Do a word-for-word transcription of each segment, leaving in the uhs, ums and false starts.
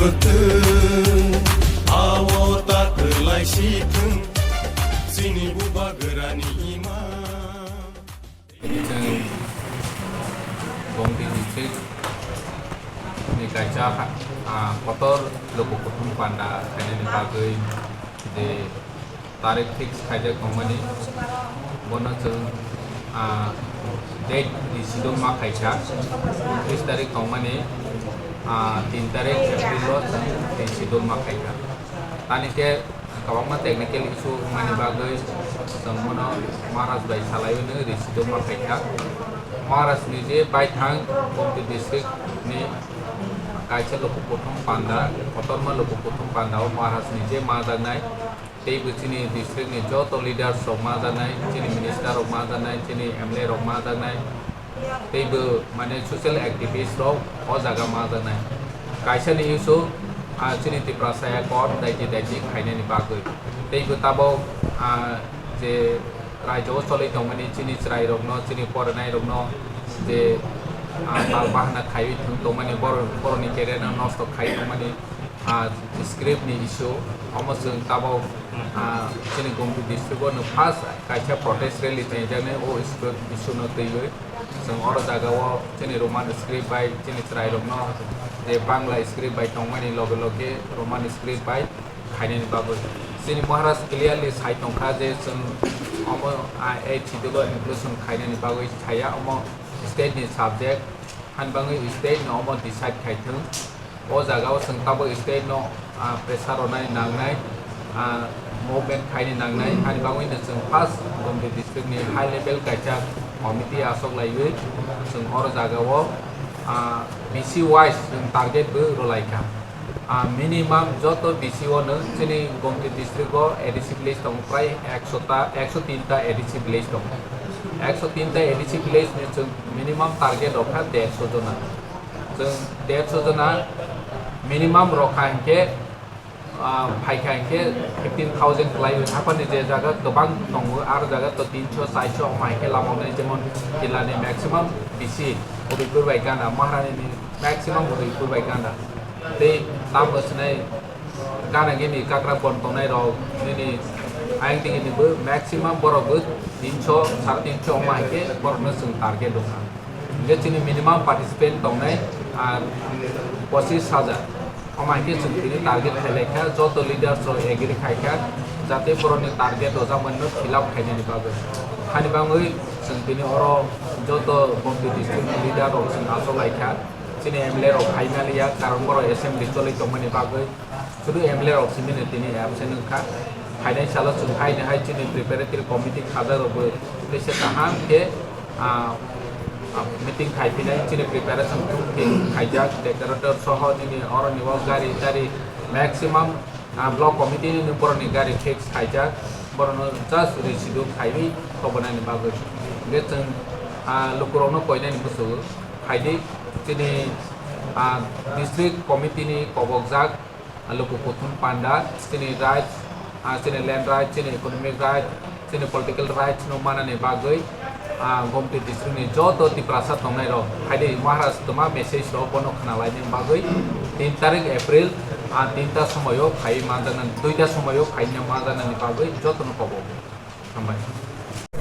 Twng, awo ta kwlai si thung, chini bubagrani ima. Tini chwng Gomti district ni kaisa ha-, ah, kotor luku kuthum panda khainani bagwi je tarik fix khaijak tongmani, bono chwng, ah, date decision ma khaikha, untris tarik tongmani, ah, tin tarik April o chwng decision ma khaikha. Tani khe kwbangma technical issue wngmani bagwi chwng bono Maharaj bai salaiwi nw decision ma khaikha. Maharaj ni je baithang Gomti district ni kaisa luku kuthum panda, kotorma luku kuthum panda o Maharaj ni je majaknai. Teibo chini district ni joto leaders rok majaknai, chini minister rok majaknai, chini M L A rok majaknai, teibo mane social activist rok o jaga majaknai. Kaisa ni issue, ah, chini Tiprasa Accord daiti daiti khainani bagwi. Teibo tabok, ah, je rajyo o choli tongmani chini chwrai rokno, chini porinai rokno je, ah, tal bahana khaiwi thwng tongmani, borok, borokni career no nosto khai tongmani, ah, script ni issue, omo chwng tabok, ah, chini Gomti district o no first kaisa protest rally chengjaknai o script issue no twiwi. Chwng oro jaga o chini Roman script bai chini chwrai rokno je Bangla script bai tongmani loge loge Roman script bai khainani bagwi. Chini Maharaj clearly sai tongkha je chwng omo, ah, ei schedule o inclusion khainani bagwi saya, omo state ni subject, hani bagwi state no omo decide khai thwng. O jaga o chwng tabuk state no, ah, pressure rwnai nangnai, ah, movement khaini nangnai, hani bagwi no chwng first Gomti district ni high level kaisa committee achuk laiwi chwng oro jaga o, ah, B C wise chwng target bo rwlai kha. Ah, minimum joto B C o no chini Gomti district o A D C village tongo prai ekso ta, ekso tin ta A D C village tongo. Ekso tin ta A D C village ni chwng minimum target rok kha derso jona. Chwng derso jona minimum rok kha hinkhe, ah, phaikha hinkhe fifteen thousand kwlaiwi haphani je jaga kwbang tongo, aro jaga to tinso, charso omo hinkhe lamonai, jemon jilani maximum B C Udaipur bai gana, Maharani ni maximum Udaipur bai gana. Tei tamo swnai gana gini kagra bon tongnai rok nini ayang digi ni bo maximum borok bo tinso, sare tinso omo hinkhe borokno chwng target rwkha. Hingke chini minimum participant tongnai, ah, pochis hajar. Omo hai khe chwng tini target khailai kha, joto leaders rok agree khai kha, jate borokni target rwjakmani no fill up khainani bagwi. Hani bagwi chwng tini oro joto Gomti district ni leader rok chwng achuk lai kha. Chini M L A rok phai maliya, karon borok assembly choli tongmani bagwi. Sudu M L A rok simi no tini absent wngkha. Phainai salo chwng haino hai chini preparatory committee khajak rokbo teisa kaham khe, ah, ah, meeting khai phinai chini preparation thung thing khaijak, decorator soho nini oroni o gari tari maximum, ah, block committee ni borokni gari fix khaijak, borokno just reschedule khaiwi thobonani bagwi. Hingkhe chwng, ah, lukurokno koinani bwswgo khaidi chini, ah, district committee ni kobokjak, ah, luku kuthum panda, chini right, ah, chini land right, chini economic right, chini political rights no manani bagwi, ah, Gomti district ni joto Tiprasa tongnai rok, haidi Maharaj toma message rok bono khna laini bagwi tin tarik April, ah, tinta somoyo phai manjaknani, duita somoyo phai manjaknani bagwi jotono kobo. Hambai.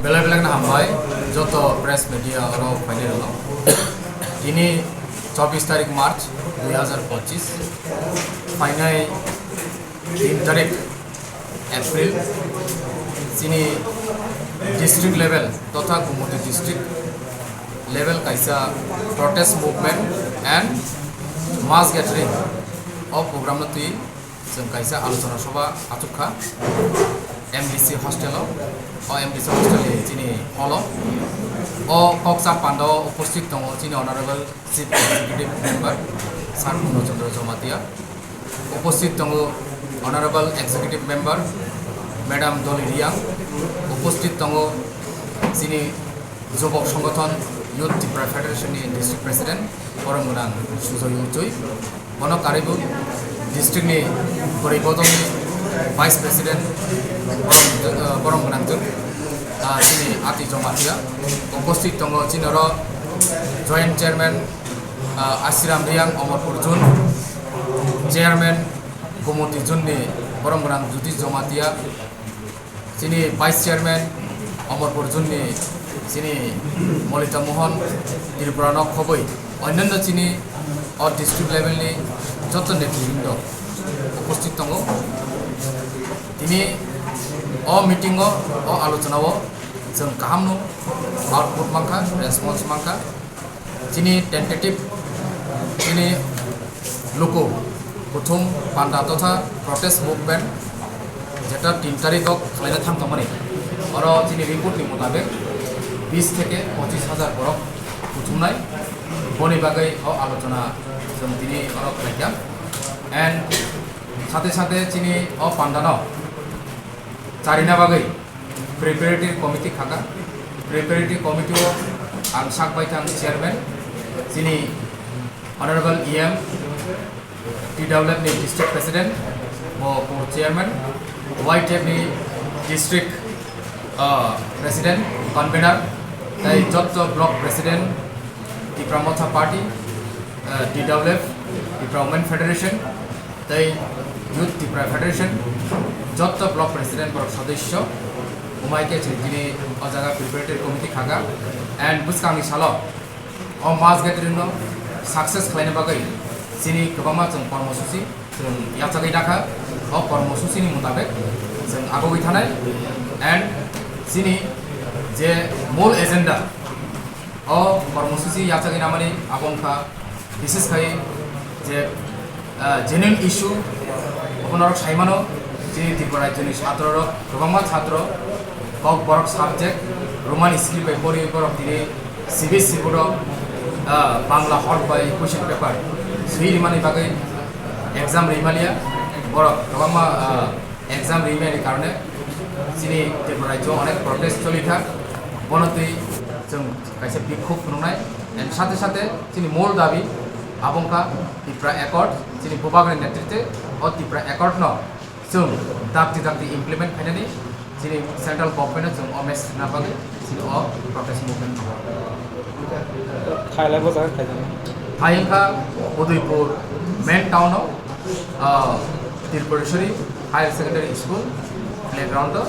Belai belai no hambai, joto press media oro phainai rok. Tini chobbish tarik March dui hazar pochis, phainai tin tarik April, chini district level totha Gumoti district level kaisa protest movement and mass gathering o program no twi. Chwng kaisa alochona soba achukha M D C hostel o, o M D C hostel ni chini hall o. O kok chap panda o uposthit tongo chini Honorable Chief Executive Member Sir Purno Chandra Jamatia. Uposthit tongo Honorable Executive Member Madam Dolly Riang. Uposthit tongo chini Jobok Songothon Youth Tipra Federation ni District President, borom gwnang Sujoy Uchui. Bono karwi bo district ni Bwrwi Bodol ni Vice President, borom, eh, borom gwnang jwk, ah, chini Ati Jamatia. Uposthit tongo chini oro Joint Chairman, ah, Asiram Riang, Omorpur Zone. Chairman Gomoti Zone ni borom gwnang Jyotish Jamatia, chini Vice Chairman Amarpur Zone ni chini Molita Mohan Tripura no khobwi onnanno chini o district level ni joto netribrundo uposthit tongo. Tini o meeting o, o alochona o chwng kaham no output mankha, response mankha. Chini tentative, chini luku kuthum panda totha protest movement jeta tin tarikh o khlaina thang tongmani, oro chini report ni mutabek bis theke pochis hajar borok kuthumnai. Boni bagwi o alochona chwng tini oro khlaikha. And sate sate chini o pandano charina bagwi preparatory committee khaka. Preparatory committee o ang sak bai thang chairman, chini Honorable E M, T W F ni district president, bo co-chairman, Y T F ni district, uh, president, convener, tei jotto block president, Tipra Motha Party, uh, T W F, Tipra Women Federation, tei Youth Tipra Federation, jotto block president borok sodosyo, umai khe chwng tini o jaga preparatory committee khaka, and bwskangni salo o mass gathering no success khlaina bagwi chini kwbangma chwng kormosuchi chwng yachagwi dakha. O kormosuchini mutabek chwng agogwi thanai, and chini je mol agenda, o kormosuchi yachagwi namani abo wngkha, bises khai je, ah, genuine issue, obo norok saimano, chini Tripura rajyoni chatrorok, kwbangma chatro, kok borok subject, Roman script bai pori borok tini C B S E board o, ah, Bangla hot bai question paper swi rimani bagwi exam rimaliya, borok kwbangma, ah, exam rimani karone chini Tripura rajyo onek protest choli kha, bono twi chwng kaisa bikhub phunuknai, and sate sate chini mol dabi abo wngkha Tipra Accord, chini bubagni netritwe o Tipra Accord no chwng dakti dakti implement khainani chini central government no chwng o message rwna bagwi chini o protest movement khainai. Khailai bo jaga khainai. Hai wngkha Udaipur main town o, ah, Tripureshwari Higher Secondary School playground o.